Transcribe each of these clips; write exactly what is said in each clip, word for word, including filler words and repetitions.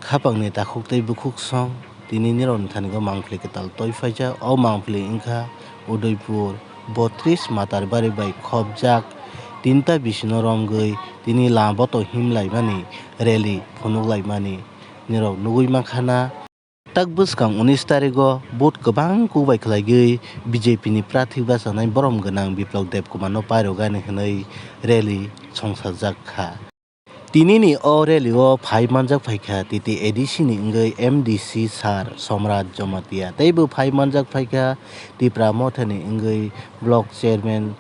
Khapangni takhuk tei bukhuk song tini nirokni thani o mangpili kwtal toi phaijak. O mangpili wngkha Udaipur botris Matarbari bai khopjak tinta bisino romgwi tini lama boto himlaimani rally phunuklaimani nirok nugwi mankha na. Tak bwskang unis tarigo vote kwbang kubai khlaigwi B J P ni prathi bachanai borom gwnang Biplab Debkumarno pairogani hwnwi rally songsajak kha. Tinini o rally o phai manjak phaikha T T A D C ni wngwi M D C sir Somraj Jamatia, tei bo phai manjak phaikha Tipra Mothani wngwi block chairman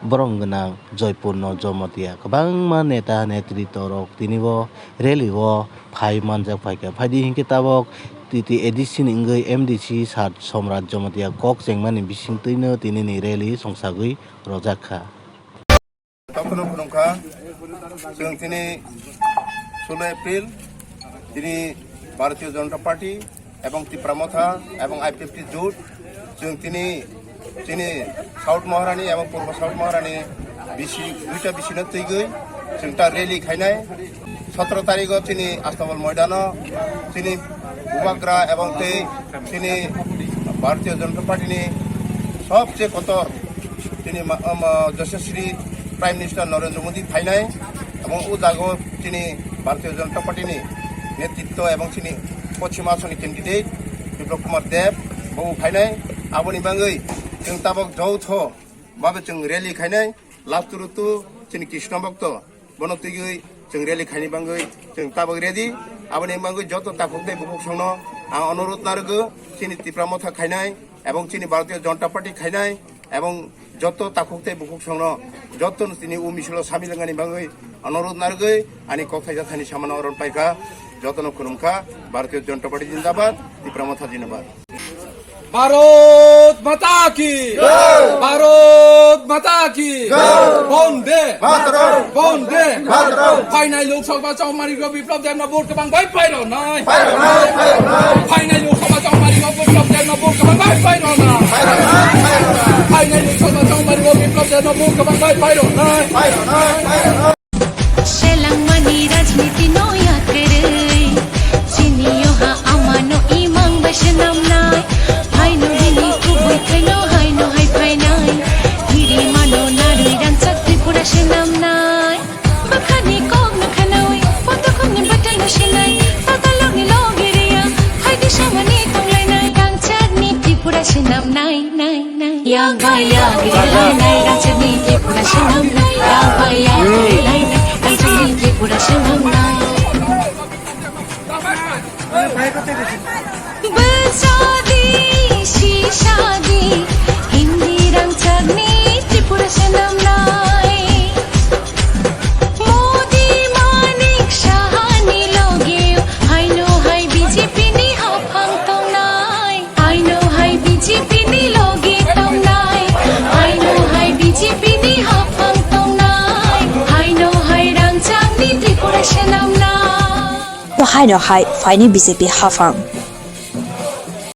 borom gwnang Joypurno Jamatia. Kwbangma neta netrito rok tini o rally o phai manjak phaikha. Phaidi hinkhe tabok T T A D C ni wngwi M D C sir Somraj Jamatia kok chengmani bisingtwino tinini rally songsagwi rojak kha. Jotono khulumkha. Chwng tini ষোলো April tini Bharatiya Janata Party ebong Tipra Motha ebong I P F T jut chwng tini, tini South Maharani ebong Purbo South Maharani bisi, duita bisino twigwi chwng ta rally khainai. Sotoro tarigo chini Astabal moidano chini bubagra ebong tei chini Bharatiya Janata Party ni sobse kotor chini ma-, ma-, Yashasvi Prime Minister Narendra Modi phainai, ebong o jago chini Bharatiya Janata Party ni netritwo ebong chini Poschim Asoni candidate Biplab Kumar Deb bo phainai. Aboni bagwi chwng tabok joutho babe chwng rally khainai, Lapturutu chini Krishna Bhakto bono twigwi chwng rally khaini bagwi chwng tabok ready. Aboni bagwi joto takhuk tei bukhuk songno ang onurodh narwgo, chini Tipra Motha khainai ebong chini Bharatiya Janata Party khainai ebong joto takhuk tei bukhuk songno jotono tini o misilo samil wngani bagwi onurodh narwgwi ani kok thaisa thani samano oron paikha. Jotono khulumkha. Bharatiya Janata Party jindabad, Tipra Motha jindabad. Bharat মাতা কি? জয়। ভারত মাতা কি? জয়। বন্দে মাতরম। বন্দে মাতরম। Phainai Lok Sabha chongmari go Biplab Debno vote kwbang bai phairwnai. Phairwnai, phairwnai। Phainai Lok Sabha chongmari go Biplab Debno vote kwbang bai phairwnai. Phairwnai, phairwnai। Phainai Lok Sabha chongmari go Biplab Debno vote kwbang bai phairwnai। Phairwnai, phairwnai। Selangmani rajniti no yakarwi, chini yoha amano imang bai swnamnai. Haino bini kubui khaino haino hai phainai. Kiri mano narwi rangchak Tripura swnamnai. Bakhani kok no khanoi, potokhokni batai no sinai. Tatalokni logi riya, hai disamani tonglainai. Rangchakni Tripura swnamnai, nai, nai. Yak bai yak ri lainai, rangchakni Tripura swnamnai. Yak bai yak ri lainai, rangchakni Tripura swnamnai. Bwsadi, sisadi, Hindi rangchakni Tripura swnamnai. Modi Manik Sahani loge haino hai B J P ni haphang tongnai. Haino hai B J P ni loge tongnai. Haino hai B J P ni haphang tongnai. Haino hai rangchakni Tripura swnamnai. Haino hai phaini B J P haphang.